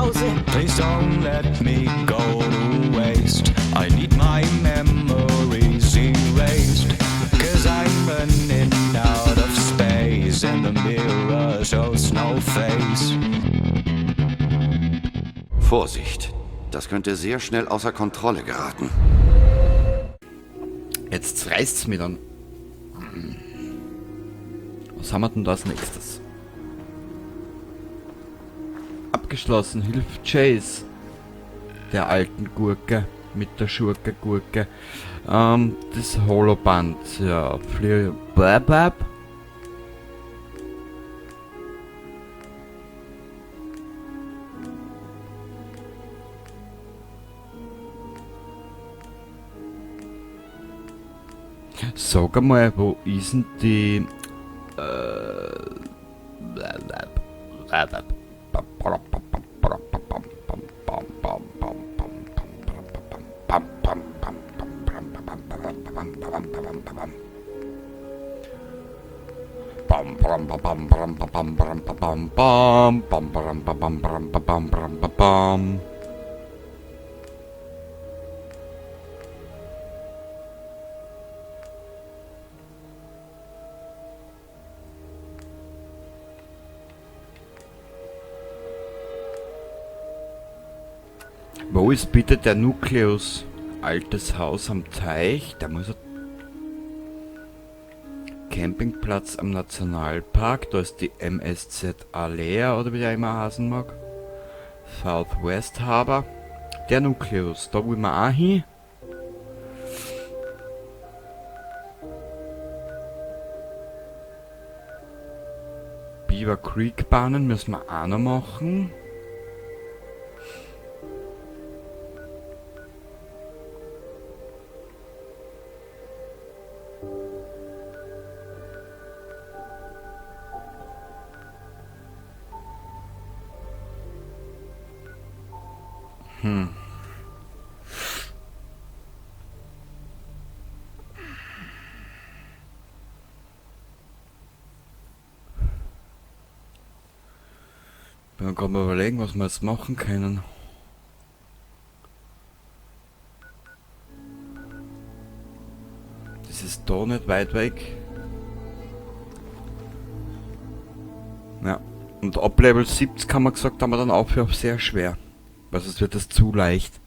Hause. Please don't let me go to waste. I need my memories erased. 'Cause I'm running out of space and the mirror shows no face. Vorsicht, das könnte sehr schnell außer Kontrolle geraten. Jetzt reißt's mir dann. Was haben wir denn da als nächstes? Abgeschlossen, hilft Chase. Der alten Gurke. Mit der Schurke-Gurke. Das Holoband, ja. Blabab. Sag einmal, wo ist denn die... Wo ist bitte der Nukleus? Altes Haus am Teich, da muss er... Campingplatz am Nationalpark, da ist die MSZ Alea oder wie der immer heißen mag. Southwest Harbor. Der Nukleus, da wollen wir auch hin. Beaver Creek Bahnen müssen wir auch noch machen. Dann kann man überlegen, was wir jetzt machen können. Das ist da nicht weit weg. Ja. Und ab Level 70 haben wir gesagt, haben wir dann aufhören auf sehr schwer. Weil sonst wird das zu leicht.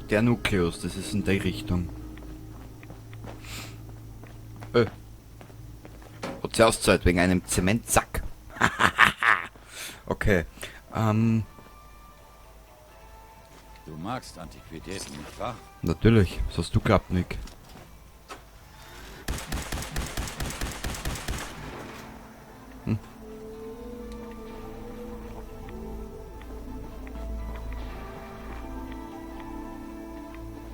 Der Nukleus, das ist in die Richtung. Hat sie auszahlt wegen einem Zementsack. Okay. Du magst Antiquitäten, nicht wahr? Natürlich, das hast du gehabt, Nick.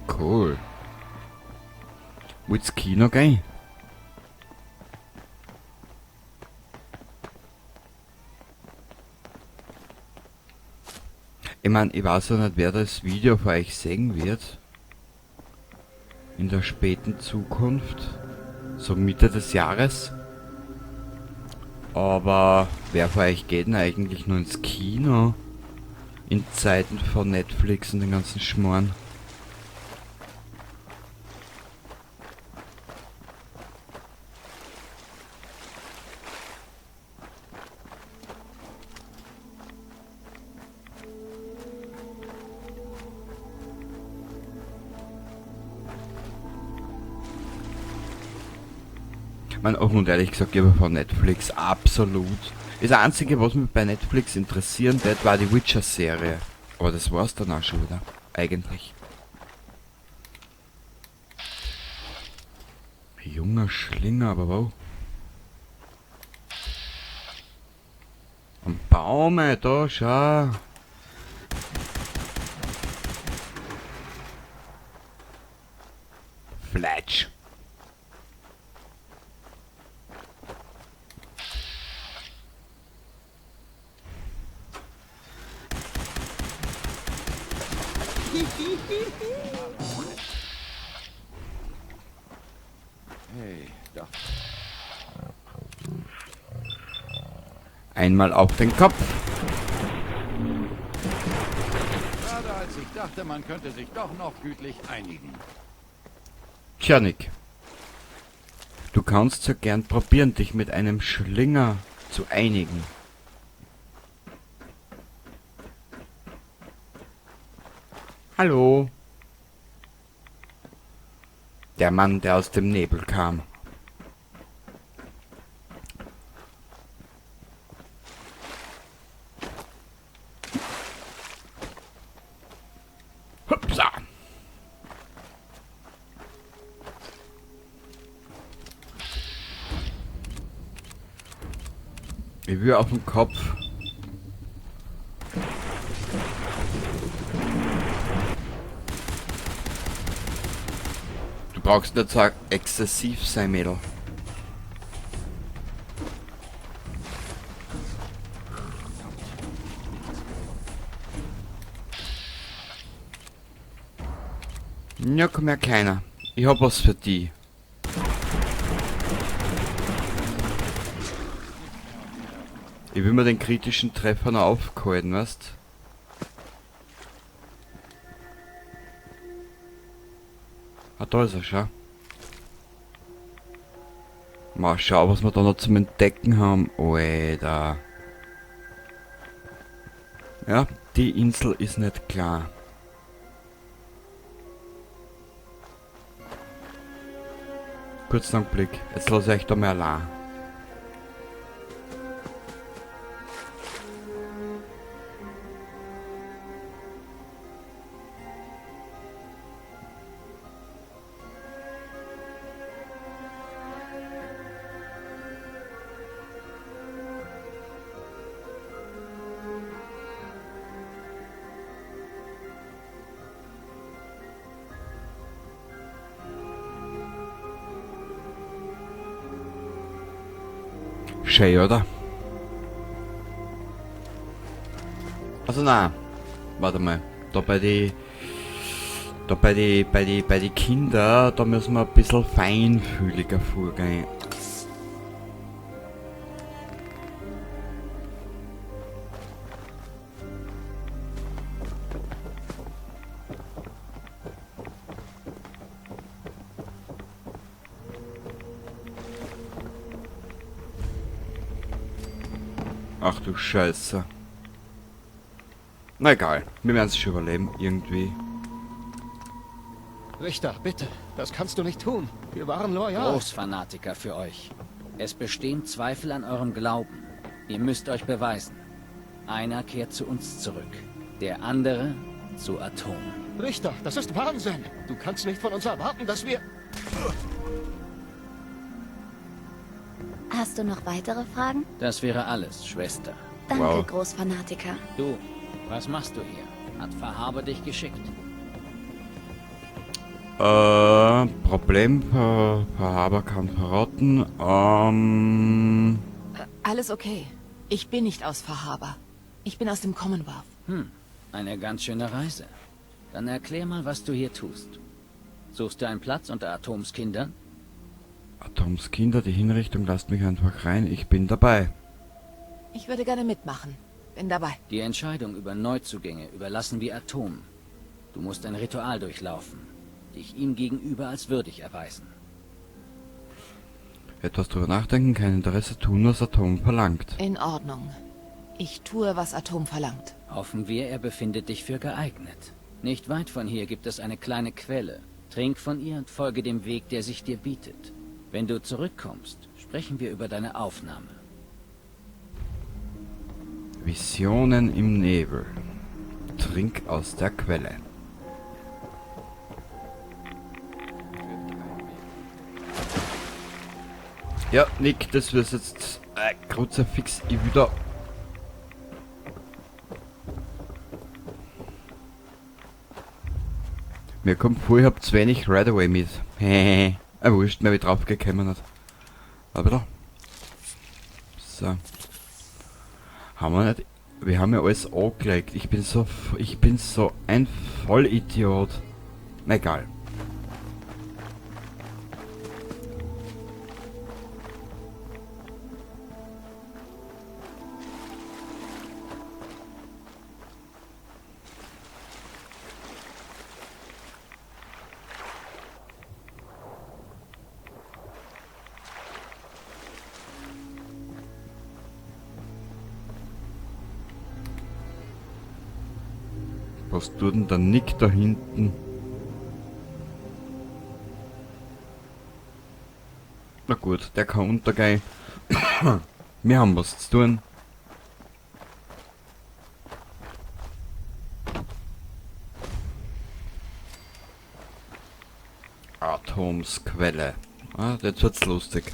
Cool. Willst du Kino gehen? Ich mein, ich weiß ja nicht, wer das Video für euch sehen wird. In der späten Zukunft. So Mitte des Jahres. Aber wer von euch geht denn eigentlich nur ins Kino? In Zeiten von Netflix und den ganzen Schmarrn. Ich meine, auch und ehrlich gesagt, ich habe von Netflix absolut. Das Einzige, was mich bei Netflix interessieren wird, war die Witcher-Serie. Aber das war's dann auch schon wieder. Eigentlich. Junger Schlinger, aber wow. Am Baume, da, schau. Fletsch. Hey, da. Einmal auf den Kopf. Gerade als ich dachte, man könnte sich doch noch gütlich einigen. Tja, Nick. Du kannst ja gern probieren, dich mit einem Schlinger zu einigen. Hallo. Der Mann, der aus dem Nebel kam. Hupsa. Ich will auf den Kopf. Du brauchst nicht so exzessiv sein, Mädel. Ja, komm her, Kleiner. Ich hab was für die. Ich will mir den kritischen Treffer noch aufgehalten, weißt? Ah, da ist er schon. Mal schauen, was wir da noch zum Entdecken haben. Alter. Ja, die Insel ist nicht klar. Kurzen Augenblick. Jetzt lasse ich euch da mal allein. Schön, oder? Also nein. Warte mal. Da bei die. Da bei die. Bei die. Bei die Kinder, da müssen wir ein bisschen feinfühliger vorgehen. Ach du Scheiße. Na egal, wir werden es schon überleben, irgendwie. Richter, bitte, das kannst du nicht tun. Wir waren loyal. Großfanatiker für euch. Es bestehen Zweifel an eurem Glauben. Ihr müsst euch beweisen. Einer kehrt zu uns zurück, der andere zu Atom. Richter, das ist Wahnsinn. Du kannst nicht von uns erwarten, dass wir... Hast du noch weitere Fragen? Das wäre alles, Schwester. Danke, Wow. Großfanatiker. Du, was machst du hier? Hat Fahaber dich geschickt? Problem, Verhaber kann verraten. Alles okay. Ich bin nicht aus Fahaba. Ich bin aus dem Commonwealth. Hm, eine ganz schöne Reise. Dann erklär mal, was du hier tust. Suchst du einen Platz unter Atoms Kindern? Atoms Kinder, die Hinrichtung, lasst mich einfach rein, ich bin dabei. Ich würde gerne mitmachen. Bin dabei. Die Entscheidung über Neuzugänge überlassen wir Atom. Du musst ein Ritual durchlaufen, dich ihm gegenüber als würdig erweisen. Etwas drüber nachdenken, kein Interesse tun, was Atom verlangt. In Ordnung. Ich tue, was Atom verlangt. Hoffen wir, er befindet dich für geeignet. Nicht weit von hier gibt es eine kleine Quelle. Trink von ihr und folge dem Weg, der sich dir bietet. Wenn du zurückkommst, sprechen wir über deine Aufnahme. Visionen im Nebel. Trink aus der Quelle. Ja, Nick, das wird jetzt Kruzifix ich wieder. Mir kommt vor, ich hab zu wenig Radaway mit. Hehehe. Wurscht mir, wie drauf gekommen hat. Aber da. So. Haben wir nicht. Wir haben ja alles angelegt. Ich bin so ein Vollidiot. Na egal. Was tut denn der Nick da hinten? Na gut, der kann untergehen. Wir haben was zu tun. Atomsquelle. Ah, jetzt wird's lustig.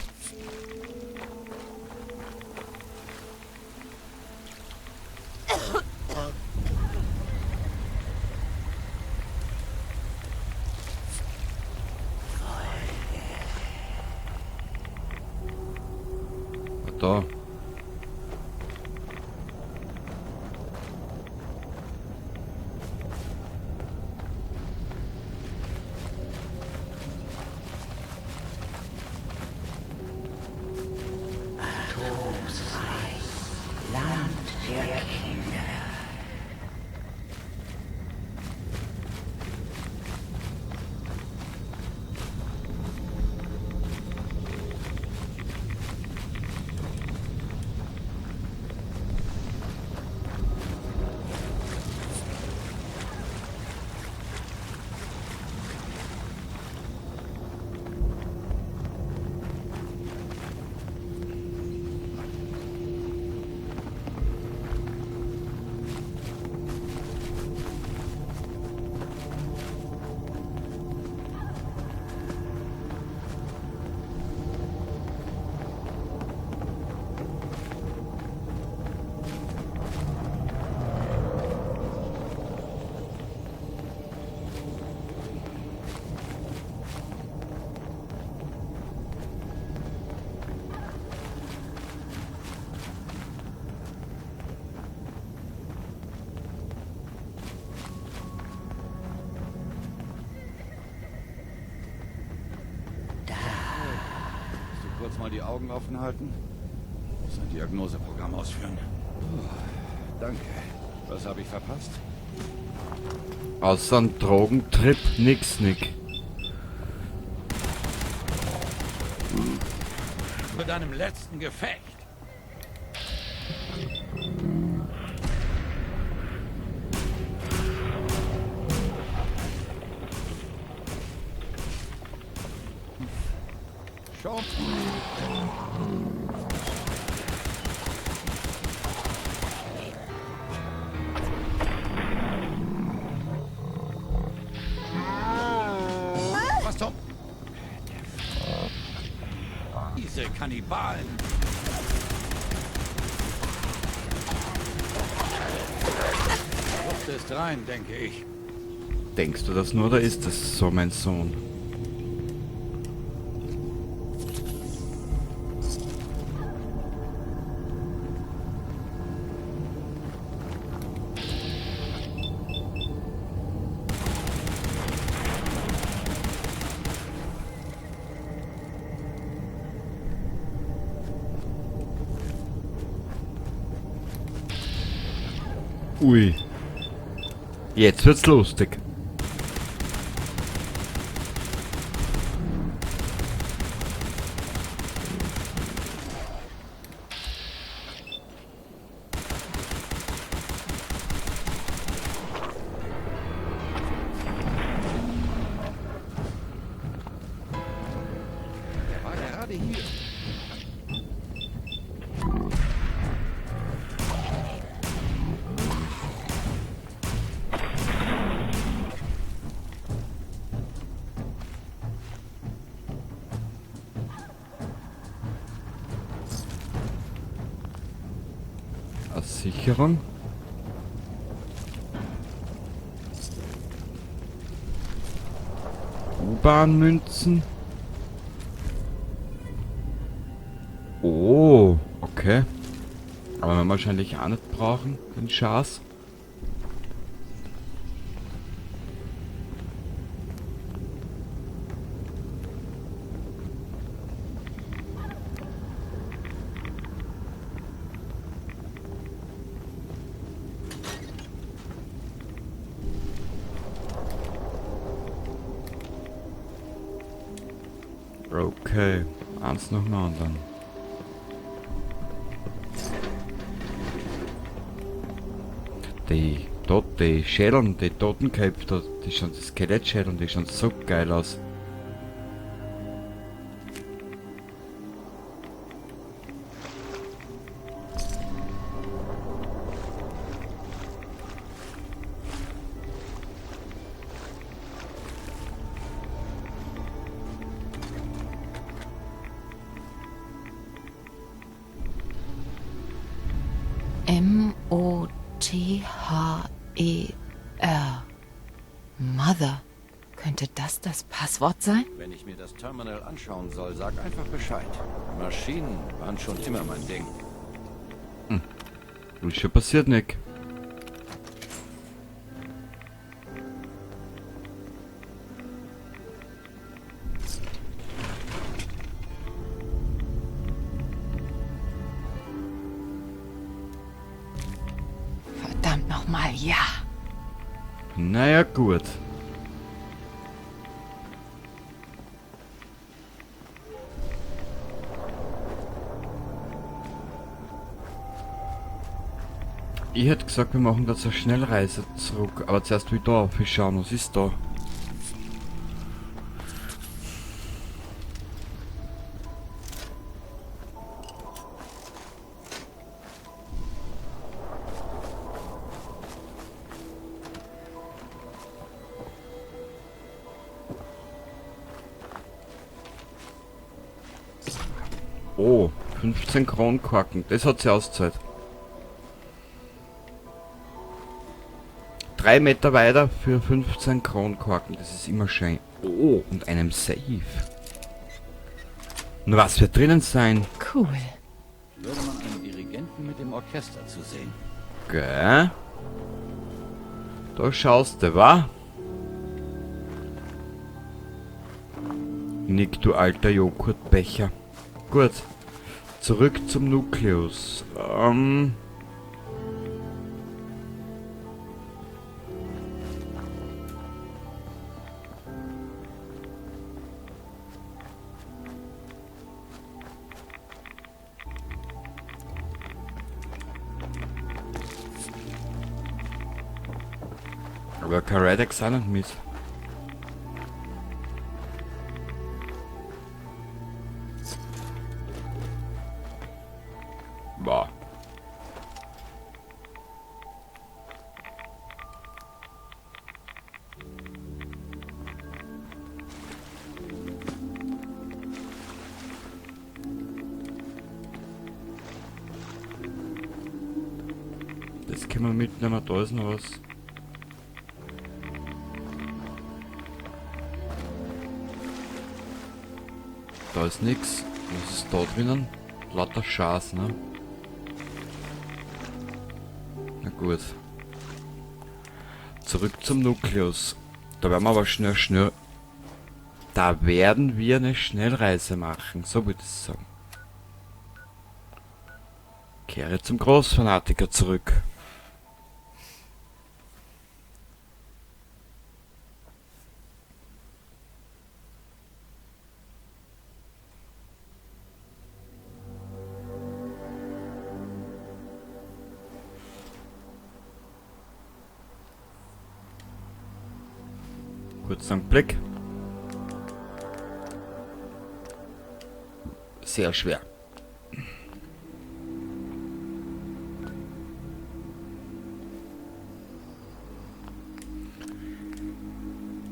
Da. Atomsreich, Land der Kinder. Kurz mal die Augen offen halten. Muss ein Diagnoseprogramm ausführen. Oh, danke. Was habe ich verpasst? Außer einem Drogentrip nix, Nick. Mit deinem letzten Gefecht. Schau. Was zum... Diese Kannibalen. Luft ist rein, denke ich. Denkst du das nur oder ist das so, mein Sohn? Ui. Jetzt wird's lustig. Der war gerade hier. Sicherung. U-Bahn-Münzen. Oh, okay. Aber wir wahrscheinlich auch nicht brauchen, den Schaß. Okay, eins nach dem anderen. Die dort, die Schädeln, die Totenköpfe, die schauen, die Skelettschädeln, die schauen so geil aus. M-O-T-H-E-R. Mother. Könnte das das Passwort sein? Wenn ich mir das Terminal anschauen soll, sag einfach Bescheid. Maschinen waren schon immer mein Ding. Hm. Was ist schon passiert, Nick? Verdammt nochmal, ja. Naja, gut. Ich hätte gesagt, wir machen da eine Schnellreise zurück, aber zuerst wieder auf, ich schauen, was ist da? Oh, 15 Kronkorken, das hat sie ausgezahlt. 3 Meter weiter für 15 Kronkorken, das ist immer schön. Oh, und einem Safe. Nur was wird drinnen sein? Cool. Würde man einen Dirigenten mit dem Orchester zu sehen. Gell? Da schaust du, wa? Nick, du alter Joghurtbecher. Gut. Zurück zum Nukleus. Aber kein Rad-X auch nicht mit. Boah. Das können wir mitnehmen, da ist noch was. Da ist nix. Was ist da drinnen? Lauter Schaß, ne? Na gut. Zurück zum Nukleus. Da werden wir aber schnell, schnell... Da werden wir eine Schnellreise machen, so würde ich sagen. Kehre zum Großfanatiker zurück. Kurz einen Blick. Sehr schwer.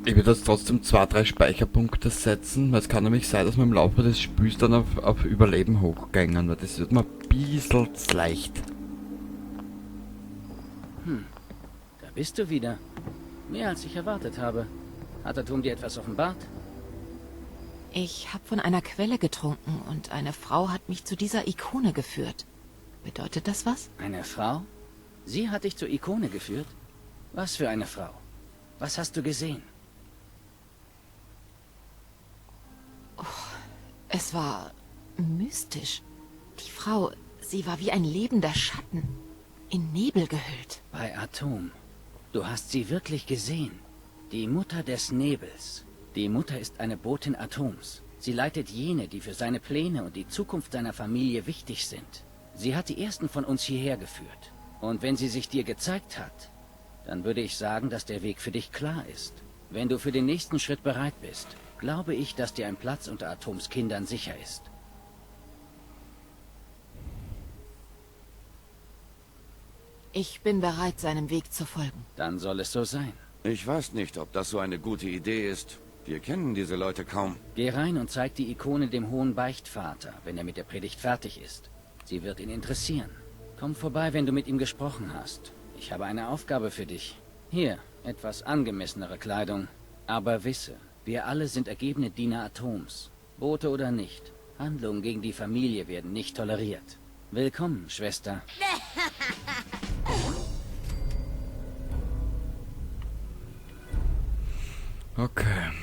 Ich würde jetzt trotzdem 2, 3 Speicherpunkte setzen, weil es kann nämlich sein, dass wir im Laufe des Spiels dann auf Überleben hochgängen, weil das wird mir ein bisschen zu leicht. Da bist du wieder. Mehr als ich erwartet habe. Hat Atum dir etwas offenbart? Ich hab von einer Quelle getrunken und eine Frau hat mich zu dieser Ikone geführt. Bedeutet das was? Eine Frau? Sie hat dich zur Ikone geführt? Was für eine Frau? Was hast du gesehen? Es war mystisch. Die Frau, sie war wie ein lebender Schatten, in Nebel gehüllt. Bei Atom. Du hast sie wirklich gesehen. Die Mutter des Nebels. Die Mutter ist eine Botin Atoms. Sie leitet jene, die für seine Pläne und die Zukunft seiner Familie wichtig sind. Sie hat die ersten von uns hierher geführt. Und wenn sie sich dir gezeigt hat, dann würde ich sagen, dass der Weg für dich klar ist. Wenn du für den nächsten Schritt bereit bist, glaube ich, dass dir ein Platz unter Atoms Kindern sicher ist. Ich bin bereit, seinem Weg zu folgen. Dann soll es so sein. Ich weiß nicht, ob das so eine gute Idee ist. Wir kennen diese Leute kaum. Geh rein und zeig die Ikone dem hohen Beichtvater, wenn er mit der Predigt fertig ist. Sie wird ihn interessieren. Komm vorbei, wenn du mit ihm gesprochen hast. Ich habe eine Aufgabe für dich. Hier, etwas angemessenere Kleidung. Aber wisse, wir alle sind ergebene Diener Atoms. Bote oder nicht, Handlungen gegen die Familie werden nicht toleriert. Willkommen, Schwester. Okay.